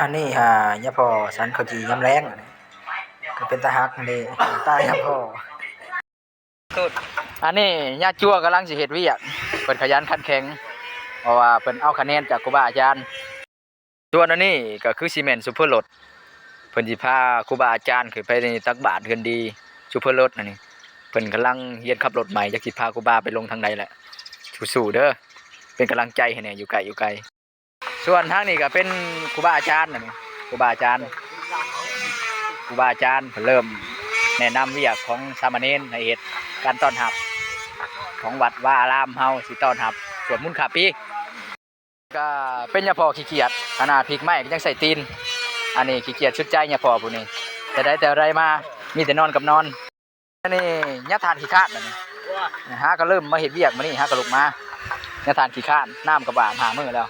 ອັນນີ້ຫາຍາພໍ່ສັນເຂົ້າຈີ່ຍາມແລງ ກໍເປັນຕາຮັກເດ້ ຕາຍຫາພໍ່. ອັນນີ້ຍາຈົວກຳລັງຊິເຮັດວຽກ ເພິ່ນຂະຫຍັນຂັນແຂງ ເພາະວ່າເພິ່ນເອົາຄະແນນຈາກຄູບາອາຈານ. ສ່ວນອັນນີ້ກໍຄືຊິແມ່ນຊຸບເພີລົດ ເພິ່ນຊິພາຄູບາອາຈານຂຶ້ນໄປຕັກບາດເຮືອນດີ ຊຸບເພີລົດອັນນີ້ ເພິ່ນກຳລັງຮຽນຂັບລົດໃໝ່ ຈັກຊິພາຄູບາໄປລົງທາງໃດແຫຼະ. ສູ້ໆເດີ ເປັນກຳລັງໃຈໃຫ້ແດ່ ຢູ່ໃກ້ຢູ່ໄກ. ສ່ວນທາງນີ້ກໍເປັນຄູບາອາຈານ ອັນນີ້ຄູບາອາຈານ ຄູບາອາຈານເພິ່ນເລີ່ມແນະນຳວຽກຂອງສາມະເນນໃຫ້ເຮັດ ການຕ້ອນຮັບຂອງວັດວາອາລາມເຮົາຊິຕ້ອນຮັບສວດມົນຂ້າມປີ. ກໍເປັນຍາພໍ່ຂີ້ກຽດ ຂະໜາດພິກໄມ້ກໍຍັງໃສ່ຕີນ. ອັນນີ້ຂີ້ກຽດສຸດໃຈຍາພໍ່ຜູ້ນີ້ ແຕ່ໃດແຕ່ໃດມາ ມີແຕ່ນອນກັບນອນ. ອັນນີ້ຍາທ່ານຂີ້ຄ້ານ ບັດນີ້ຫາກໍເລີ່ມມາເຮັດວຽກ ມື້ນີ້ຫາກໍລຸກມາ. ຍາທ່ານຂີ້ຄ້ານ ນ້ຳກໍບາດຫ້າມື້ແລ້ວ.